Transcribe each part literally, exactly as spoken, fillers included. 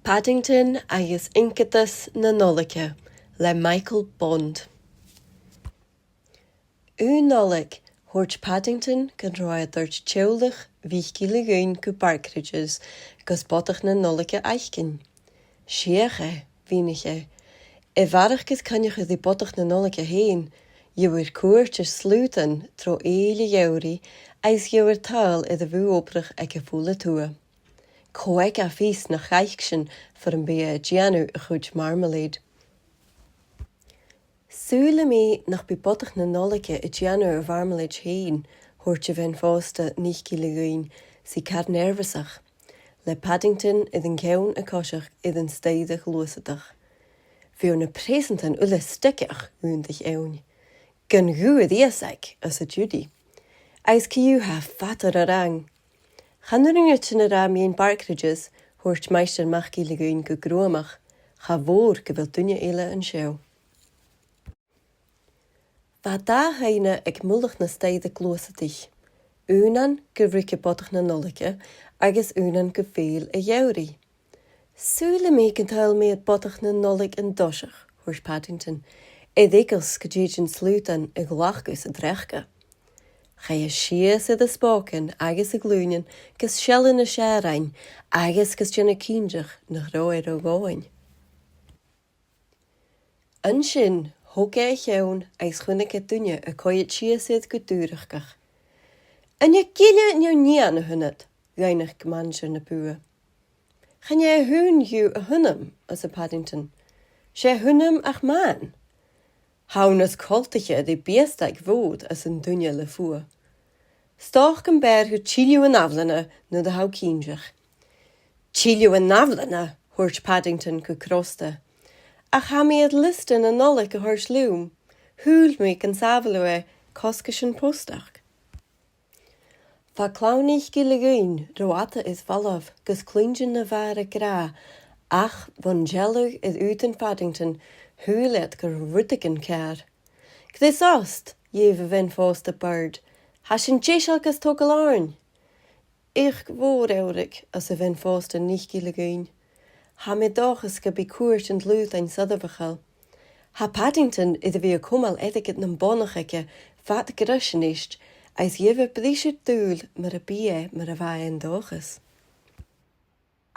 Paddington agus Iongantas na Nollaige le Michael Bond. Aon Nollaig, thuirt Paddington gun robh e a' toirt teaghlach Mhic Gille Dhuinn gu Barkridges gus Bodach na Nollaige fhaicinn. Sìtheach e, mhìnich e. A bharrachd is coinneachadh ri Bodach na Nollaige fhèin, gheibhear cuairt air Slaodan tro Fhèill a' Gheamhraidh agus gheibhear tadhal air a' bhùth-obrach aig a' Phòla Tuath. Cò aig a tha fios nach fhaic sinn far am bi e a' dèanamh a chuid marmalade. Saoilidh mi nach bi Bodach na Nollaige a' dèanamh a' mharmalade fhèin, thuirt a' bhean-phòsta Nic Gille Dhuinn, 's i car neirbheasach, le Paddington air an ceann a' coiseachd air an staidhre ghluasadach. Bhiodh na preusantan uile steigeach, aontaich Eòin. Gun ghuth an iasg, arsa Judy. Agus co-dhiù tha e fada ro rang. Chan urrainn dhut an ràmh mu Barkridges, thuirt Maighstir Mac Gille Dhuinn gu gruamach, cha mhòr gu bheil duine eile an seo. Bha dà thaigh-ne aig mullach na staidhre ghluasadaich, aonan gu ruige Bodach na Nollaige agus aonan gu Fèill a' Gheamhraidh. Saoilidh mi gun tadhail mi air Bodach na Nollaige an toiseach, thuirt Paddington, air eagal 's gun tèid an Slaodan a ghlacadh san t-sneachda. Chaidh e sìos air a spògan agus a ghlùinean gus sealltainn na searraidhean agus gus dèanamh cinnteach nach robh e ro dhomhainn. An sin, thog e a cheann agus chunnaic e duine a' coimhead sìos air gu dùrachdach. An e gille no nighean a th' annad? dh'fhaighnich Mainistir na Bùtha. Chan e a h-aon dhiubh a th' annam, arsa Paddington. 'S e a th' annam ach mathan. Tha thu nas coltaiche ri biastaig mhòr, ars an duine le fuath. 'S dòcha gum b' fheàrr dhut tilleadh an ath-bhliadhna nuair a tha thu cinnteach. Tilleadh an ath-bhliadhna, thuirt Paddington gu crosta. Ach tha mi air liosta na Nollaig a thoirt leam. Shaoil mi gun sàbhail thu e cosgais an phostaidh. Bha clann Mhic Gille Dhuinn ro fhada air falbh gus cluinntinn na bha e ag ràdh, ach bhon dealbh air aodann Paddington, shaoil iad gun robh rudeigin ceàrr. Greas ort, dh'èigh a' bhean-phòsta Bird, tha sinn deiseil gus togail oirnn. Ach mòr eòrach, arsa a' bhean-phòsta Nic Gille Dhuinn. Tha mi an dòchas gum bi cuairt an t-Slaodainn soirbheachail. Tha Paddington air a bhith a' cumail airgead nam bonnaich aige fad greis a-nis, agus gheibh e briseadh dùil mura bi e mar a bha e an dòchas.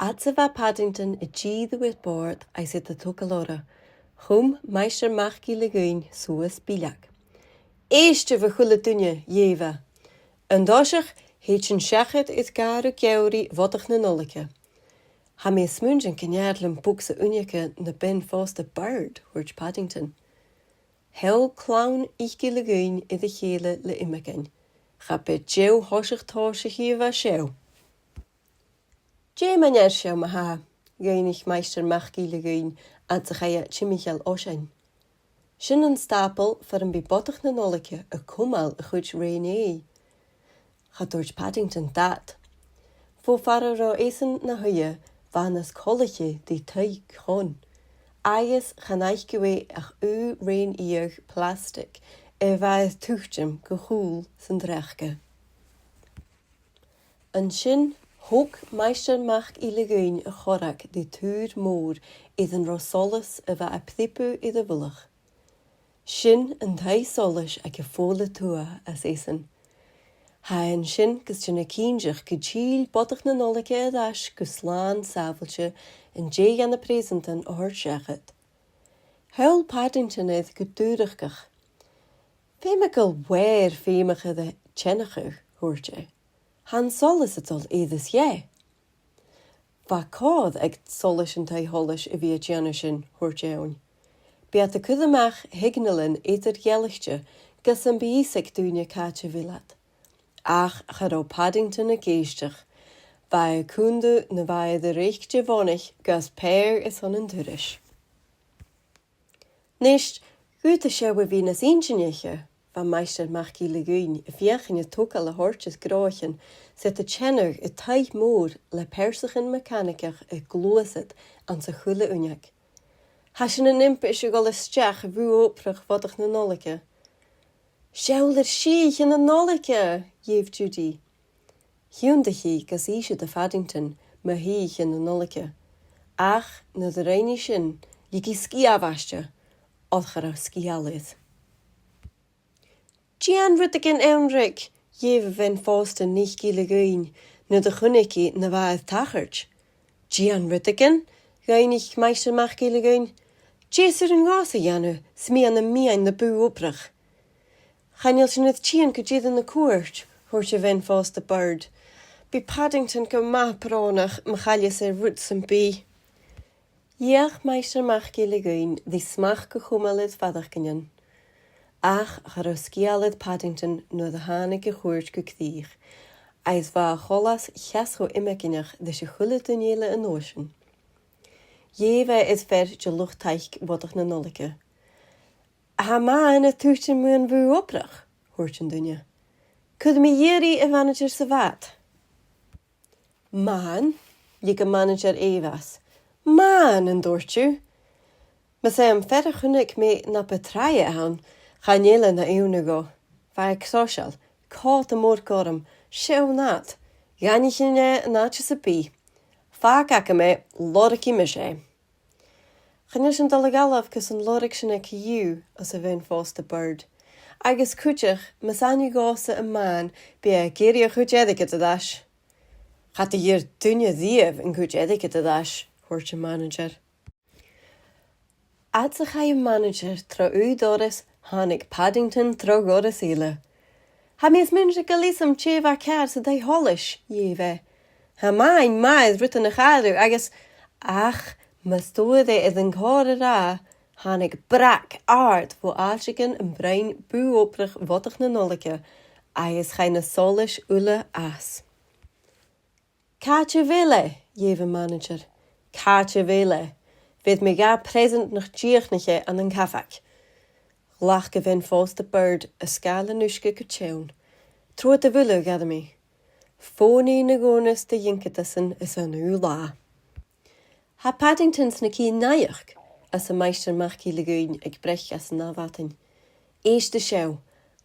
Fhad 's a bha Paddington a' dìreadh air bòrd agus iad a' togail orra, chùm Maighstir Mac Gille Dhuinn suas bileag. Èistibh, a h-uile duine, dh'èigh e. An toiseach, thèid sinn seachad air gàrradh geamhraidh Bhodach na Nollaige. Tha mi a' smaointinn gun fheàrr leam bogsa uinneige na bean-phòsta Bird, thuirt Paddington. Sheall clann Mhic Gille Dhuinn air a chèile le iomagain. Cha b' e deagh thoiseach tòiseachaidh a bha seo. Dè mun fhear seo, ma-thà? dh'fhaighnich Maighstir Mac Gille Dhuinn, fhad 's a chaidh e timcheall oisean. Sin an stàball far am bi Bodach na Nollaige a' cumail a chuid rèin-fhèidh. Cha tuirt Paddington dad. Fo far an robh esan na shuidhe, bha e nas coltaiche ri taigh-chon, agus chan fhaiceadh e ach aon rèin-fhiadh plastaig a bha air tuiteam gu cùl san t-sneachda. An sin, thog Maighstir Mac Gille Dhuinn a chorrag ri tùr mòr air an robh solas a bha a' priobadh air a mhullach. Sin an taigh-solais aig a' Phòla Tuath, ars esan. Tha e an sin gus dèanamh cinnteach gun till Bodach na Nollaige air ais gu slàn sàbhailte an dèidh dha na preusantan a thoirt seachad. Sheall Paddington air gu dùrachdach. Feumaidh gu bheil feum aca air a teannachadh, thuirt e. Tha an solas a' dol air is dheth. Bha còir aig solais an taigh-sholais a bhith a' dèanamh sin, thuirt Eòin. Bidh iad a' cur a-mach shignalan eadar-dhealaichte gus am bi fios aig daoine càit a bheil iad. Ach cha robh Paddington ag èisteachd. Bha e a' cunntadh na bha air a reic de bhonnaich gus paidhir airson an turais. Nis, dh'fhaodadh sibh a bhith nas inntinniche, bha Maighstir Mac Gille Dhuinn a' feuchainn ri togail a thoirt air gnothaichean 's iad a' teannadh air taigh mòr le pearsachan meacanaigeach a' gluasad anns a h-uile uinneig. Tha sinn an impis a dhol a-steach a bhùth-obrach Bhodach na Nollaige. Seall air sìthiche na Nollaige, dh'èigh Judy. Thionndaidh i gus innse do Phaddington mu shìthiche na Nollaige. Ach nuair a rinn i sin, leig i sgiamh aiste, oir cha robh sgeul air. "Dèan rudeigin, Eanraig," dh'èigh a' bhean-phòsta Nic Giolla Dhuinn nuair a chunnaic i na bha air tachairt. "Dèan rudeigin?" dh'fhaighnich Maighstir Mac Giolla Dhuinn. "Dè as urrainn dhòmhsa a dhèanamh, 's mi ann am meadhan na bùth-obrach?" "Chan eil sinn air tighinn gu deireadh na cuairt," thuirt a' bhean-phòsta Bird. "Bidh Paddington gu math brònach ma chailleas e rud sam bith." Dh'fheuch Maighstir Mac Giolla Dhuinn ri smachd a chumail air faireachdainnean. Ach cha robh sgeul air Paddington nuair a thàinig a' chuairt gu crìch, agus bha a choltas cheart cho iomagaineach ris a h-uile duine eile an uair sin. Dh'èigh e air fear de luchd-taic Bhodach na Nollaige. "Tha mathan a' tuiteam mun bhùth-obrach," thuirt an duine. "Cuiridh mi dh'iarraidh a' mhanaidseir sa bhad." "Mathan?" leig am manaidsear èigh às. "Mathan, an tuirt thu?" "Mas e am fear a chunnaic mi na bu tràithe ann, chan eil e na iongnadh dhomh. Bha e cròiseil, còta mòr gorm, seann ad. Dh'aithnichinn e an àite sam bith. Fàg agam e, lorgaidh mise e." "Chan eil sinn a' dol a dh'fhalbh gus an lorg sinn e co-dhiù," ars a' bhean-phòsta Bird. "Agus cuideachd, mas aithne dhòmhsa am mathan, bidh e ag iarraidh a chuid airgid air ais." "Cha do dh'iarr duine riamh an cuid airgid air ais," thuirt am manaidsear. Fhad 's a chaidh am manaidsear tro aon doras, thàinig Paddington tro dhoras eile. "Tha mi a' smaoineachadh gu bheil fhios agam dè bha ceàrr san taigh-sholais," dh'èigh e. "Tha mathain math air rudan a chàradh agus," ach mus d' fhuair e air an còrr a ràdh, thàinig brag àrd bho àiteigin am broinn bùth-obrach Bhodach na Nollaige agus chaidh na solais uile às. "Càit a bheil e?" dh'èigh am manaidsear. "Càit a bheil e? Bheir mi dha preusant nach dìochuimhnich e ann an cabhaig." Ghlac a' bhean-phòsta Bird a sgàilean-uisge gu teann. "Trobhad a bhuile, a Ghairmidh. Fòghnaidh na dh'fhòghnas do dh'iongantasan airson aon latha." "Tha Paddington sna cinn-naidheachd," arsa Maighstir Mac Giolla Dhuinn aig breis às an ath-mhadainn. "Èist ri seo,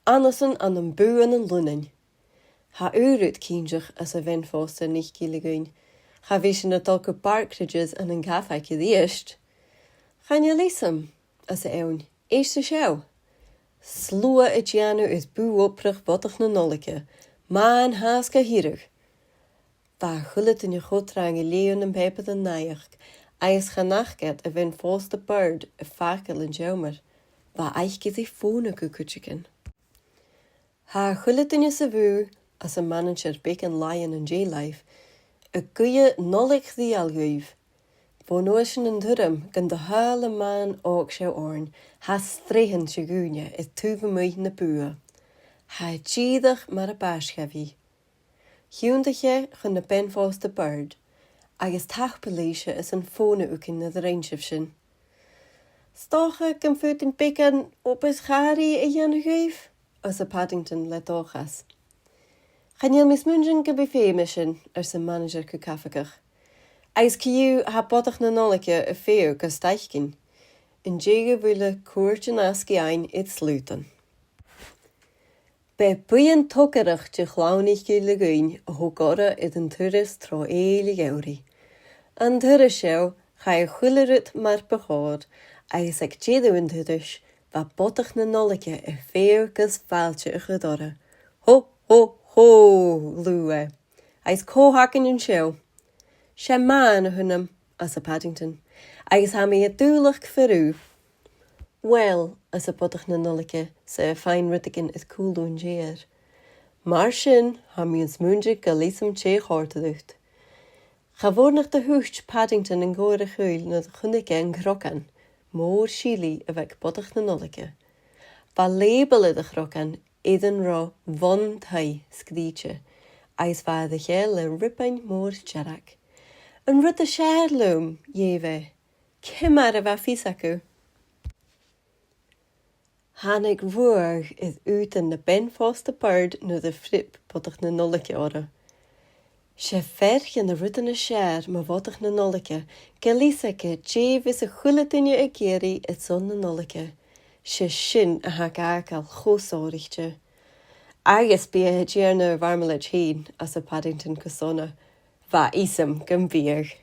annasan ann am bùth ann an Lunnainn." "Tha aon rud cinnteach," arsa a' bhean-phòsta Nic Giolla Dhuinn. "Cha bhi sinn a' dol gu Barkridge's ann an cabhaig a-rithist." "Chan eil fhios agam," arsa eòin. "Èist ri seo. Sluagh a' dèanamh air bùth-obrach Bhodach na Nollaige. Mathain fhathast gu h-àraidh." Bha a h-uile duine cho trang a' leughadh nam pàipearan-naidheachd, agus chan fhaca iad a' bhean-phòsta Bird a' fàgail an seòmair. Bha aice ri fònadh gu cuideigin. "Tha a h-uile duine sa bhùth," arsa am manaidsear beagan làithean an dèidh làimh, "a' guidhe Nollaig Rìoghail dhuibh. Bhon uair sin an t-urram gun do thadhail am mathan òg seo oirnn, tha sreathan de dhaoine air taobh a-muigh na bùtha. Tha e dìreach mar a b' àbhaist dha bhith." Thionndaidh e chun na bean-phòsta Bird, agus tapadh leibhse airson fònadh thugainn nuair a rinn sibh sin. "'S dòcha gum faodainn beagan obair-chàraidh a dhèanamh dhuibh?" arsa Paddington le dòchas. "Chan eil mi a' smaoineachadh gum bi feum air sin," arsa am manaidsear gu cabhagach. "Agus co-dhiù, tha Bodach na Nollaige a' feitheamh gus d' fhaicinn. An dèidh a bhuille cuairt an-asgaidh fhaighinn air slaodan." B' e buidheann togarrach de Chlann 'ic Gille Dhuinn a thog orra air an turas tro Èilidh Gheamhraidh. An turas seo, chaidh a h-uile rud mar bu chòir, agus aig deireadh an turais, bha Bodach na Nollaige a' feitheamh gus fàilte a chur orra. "Ho, ho, ho," ghlaodh e. "Agus cò th' againn an seo?" "'S e mathan a th' annam," arsa Paddington, "agus tha mi a' dùileachd feur thu." "Uill," arsa Bodach na Nollaige, 's e a' faighinn rudeigin air cùlaibh an t-sèitheir. "Mar sin, tha mi a' smaoineachadh gu bheil fhios agam dè chòrd riut." Cha mhòr nach do thuit Paddington an còmhradh a chèile nuair a chunnaic e an crogan mòr silidh a bh' aig Bodach na Nollaige. Bha lèibeal air a' chrogan air an robh "Bhon Taigh" sgrìobhte, agus bha e air a chèile le rioban mòr dearg. "An rud as fheàrr leam," dh'èigh e. "Ciamar a bha fios agaibh?" Thàinig ruaig air aodann na bean-phòsta Bird nuair a phriob Bodach na Nollaige oirre. "'S e fear de na rudan as fheàrr mu Bhodach na Nollaige gu bheil fhios aige dè bhios a h-uile duine ag iarraidh airson na Nollaige. 'S e sin a tha a' fàgail cho sònraichte. Agus bidh e a' dèanamh a' mharmalaid fhèin," arsa Paddington gu sona. "Bha fhios agam gum biodh."